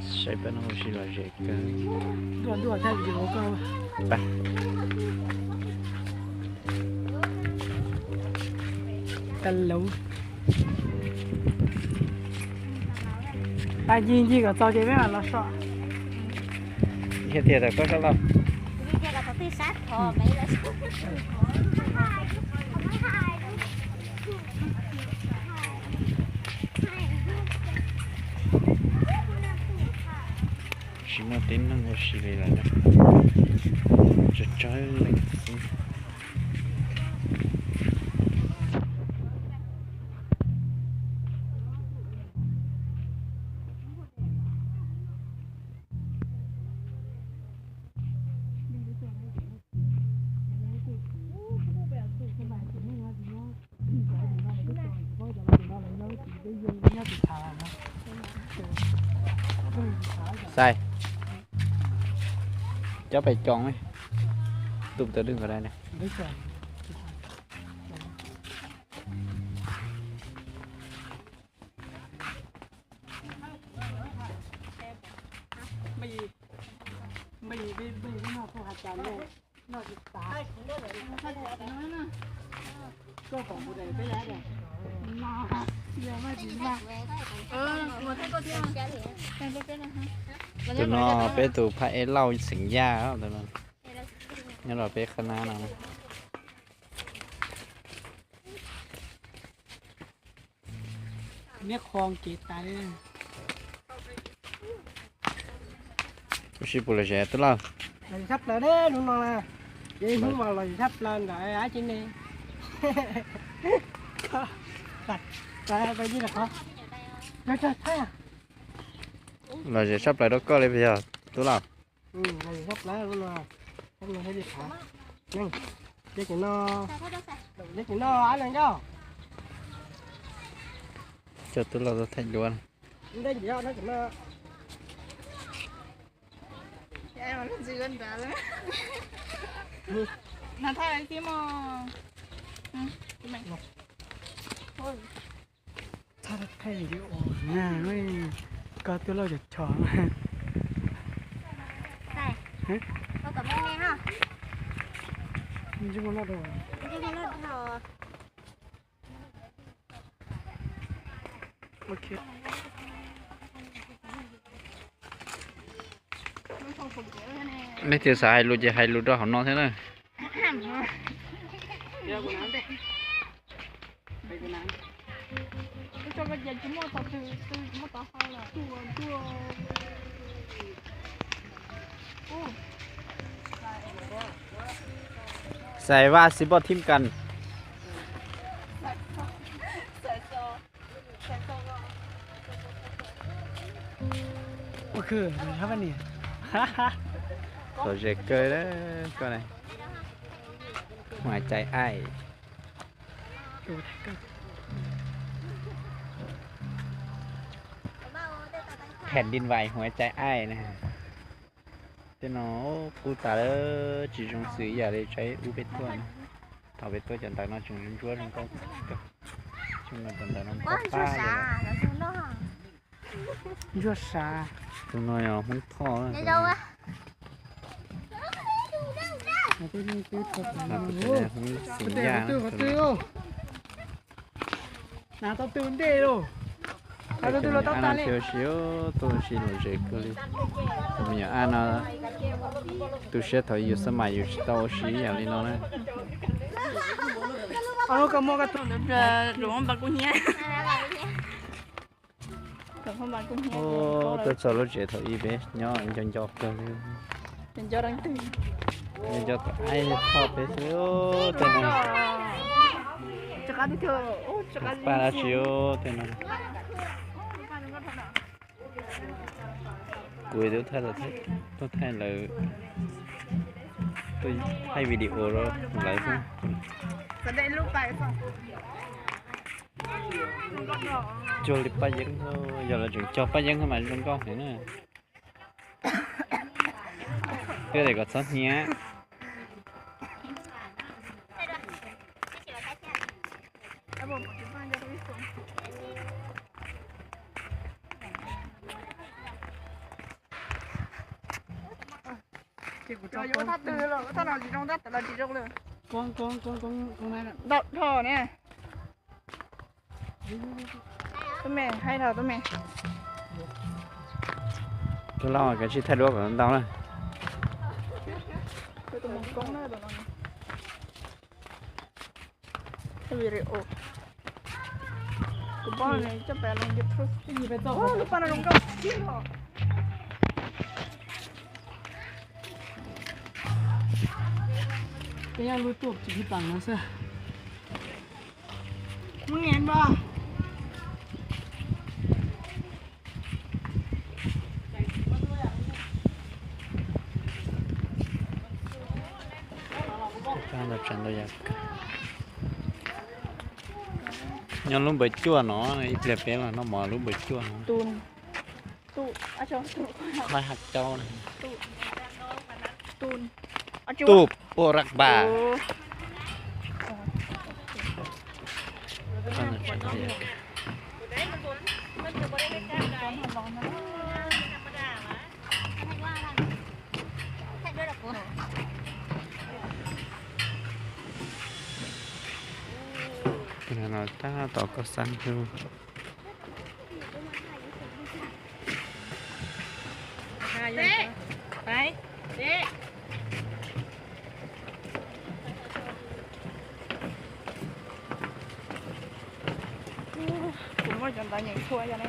Saib peb no ua si lom zem kawg. Tag lauv. Tag ncig ncig kom txaus ces peb mam los so. Yog tias tau koj sab laug. Tsis muaj tib neeg ua si li lawm na. Tsawg tsawg leej xwb. Xais, cov pem coom, tus tawv dwj nkaus dai na. Tus no peb tus phaj ej Lauj xeem Yaj, nyob rau peb qhab nab no. Niab qhuo kev tas li. Ua si puas lom zem tub lauj? Lom zem tshaj plaws lub no na. Ces hnub mas lom zem tshaj plaws ntawm dab tsi ne. Lom zem tshaj plaws rau koj li puas yog tub lauj? Cov tub lauj thaij duab. Thaij video, koj tub lauj cov chov. Leej twg xav hais lus ces hais lus rau hauv no thiab na. Xais Vaj Xis Npoj Thib Kas. Lom zem kawg koj na. Huav Cai Aij. Phem din vais huav cai aij na. Tej no qub tas lawm, tsis zoo xws ib yam li tsaib ub peb tuaj na. Thaum peb tuaj cov ntawv no tseem ntsuab zoo nkauj kawg. Cov ntawv no pab pab li. Ntsuab sav. Tus no yog Hmoob Thoj. Hmoob Xeem Yaj. Nav tau twg ntej lauj. Tau twg los tau tas li. Tuaj ua si lom zem kawg li. Tus me nyuam Aj no tu siab thaum yus xab mais yus tsis tau ua si ib yam li no na. Tuaj txog lub tsev thaum ub peb nyob nco nco kawg li. Nco nco tom aib thoj peb xwb tej no. Paj dab tsi tej no. Kuv twb tuaj thaij lawv. Tuaj thaij video rau lawv xwb. Cuag li Paj Yeeb, yog lawv tseem cog Paj Yeeb mas zoo nkauj heev na. Twb tias kom txhob hnia. Ces kuv tso yuav thaj twg los, thaj no tsis zoo, thaj twg los tsis zoo lawm. Ntau dhau ne. Tub me, hais dhau tub me. Tub Lauj, kav tsij thaij duab kom ntau na. Video. Kuv pom nws coj pem lub YouTube. Lub paj no zoo nkauj tib yom. Peb nyob lub tuaj tsis tib pas no xwb. Mus niam npog. Nyob lub npawb cuaj no, ib pliag peb los noj mov lub npawb cuaj no. Khob haj caub, tuj pua raj npas. Tab tom koj xab hnub. Kuv muaj cov ntawv nyeem txhua yog ne.